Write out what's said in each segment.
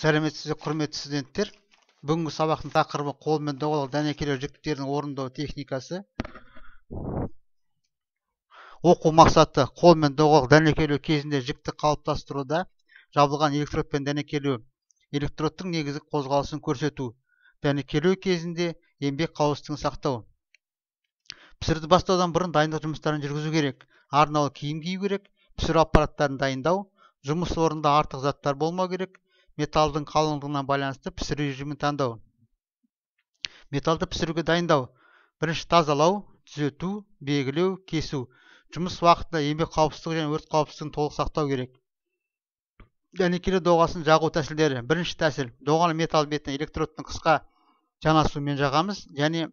Сәлеметсіз бе, құрметті студенттер. Бүгінгі сабақтың тақырыбы қолмен доғалық дәнекерлеу жіктіктерін орындау техникасы. Оқу мақсаты: қолмен доғалық дәнекерлеу кезінде жікті қалыптастыруда жабылған электродпен дәнекерлеу, электродтың негізгі қозғалысын көрсету, дәнекерлеу кезінде еңбек қауіпсіздігін сақтау. Пісіруді бастаудан бұрын дайындық жұмыстарын жүргізу керек. Арнаулы киім кию керек, пісіру аппараттарын дайындау, жұмыс орнында артық заттар болмау керек, металдың қалыңдығына байланысты пісіру режимін таңдау. Металды пісіруге дайындау: бірінші тазалау, түзету, белгілеу, кесу. Жұмыс уақытында еңбек қауіпсіздігі және өрт қауіпсіздігін толық сақтау керек. Дәнекерлеу доғасын жағу тәсілдері. Бірінші тәсіл: доғаны металл бетіне электродтың қысқа жанасуымен жағамыз және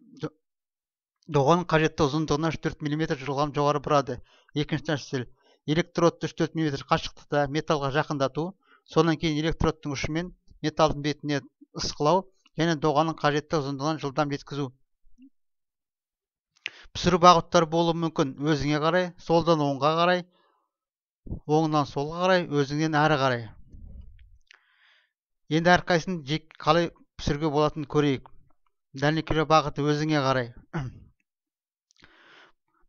доғаның қажетті ұзындығына 3-4 мм жылдам жоғары бұрады. Екінші тәсіл: электродты 3-4 мм қашықтықта металлға жақындату, содан кейін электродтың ұшымен металдың бетіне ысқылау және доғаның қажетті ұзындығынан жылдам жеткізу. Пісіру бағыттары болуы мүмкін: өзіңе қарай, солдан оңға қарай, оңнан солға қарай, өзіңнен әрі қарай. Енді әрқайсысын қалай пісіруге болатынын көрейік. Дәнекерлеу бағыты өзіңе қарай.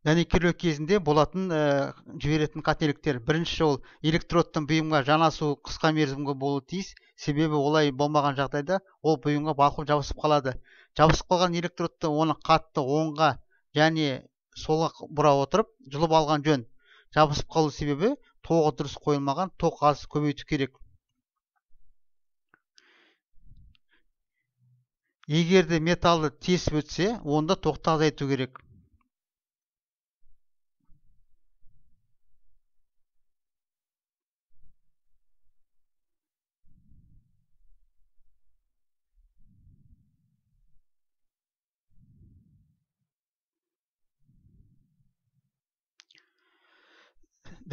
Дәнекерлеу кезінде болатын жіберетін қателіктер. Бірінші, ол электродтың бұйымға жанасуы қысқа мерзімге болуы тиіс, себебі олай болмаған жағдайда ол бұйымға балқып жабысып қалады. Жабысып қалған электродты оны қатты оңға және солға бұра отырып жұлып алған жөн. Жабысып қалу себебі тоғы дұрыс қойылмаған, тоқ аз көбейту керек. Егер де металды тесіп өтсе, онда тоқты азайту керек.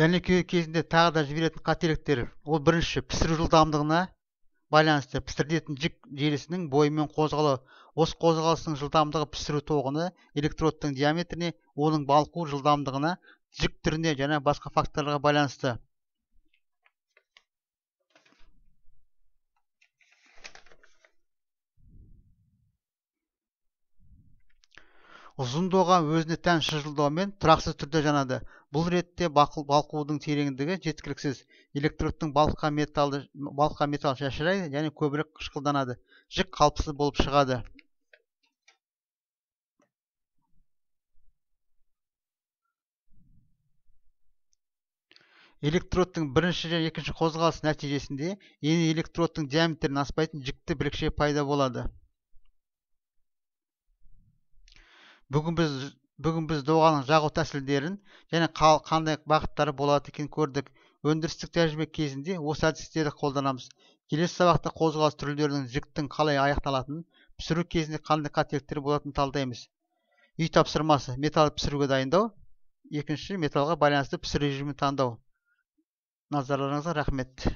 Дәнекерлеу кезінде тағы да жіберетін қателіктер. Ол бірінші, пісіру жылдамдығына байланысты пісірілетін жік желісінің бойымен қозғалу. Осы қозғалыстың жылдамдығы пісіру тоғына, электродтың диаметріне, оның балқу жылдамдығына, жік түріне және басқа факторларға байланысты. Ұзын доға өзіне тән шыжылдаумен тұрақсыз түрде жанады. Бұл ретте балқудың тереңдігі жеткіліксіз. Электродтың балқыған металл шашырайды және көбірек қышқылданады. Жік қалыпсыз болып шығады. Электродтың бірінші және екінші қозғалысы нәтижесінде ені электродтың диаметрінен аспайтын жікті білікше пайда болады. Бүгін біз доғаның жағу тәсілдерін және қандай бағыттары болады екенін көрдік. Өндірістік тәжірибе кезінде осы әдістерді қолданамыз. Келесі сабақта қозғалыс түрлерінің жіктің қалай аяқталатынын, пісіру кезінде қандай қателіктер болатынын талдаймыз. Үй тапсырмасы: металл пісіруге дайындау, екінші металлға байланысты пісіру режимін таңдау. Назарларыңызға рахмет.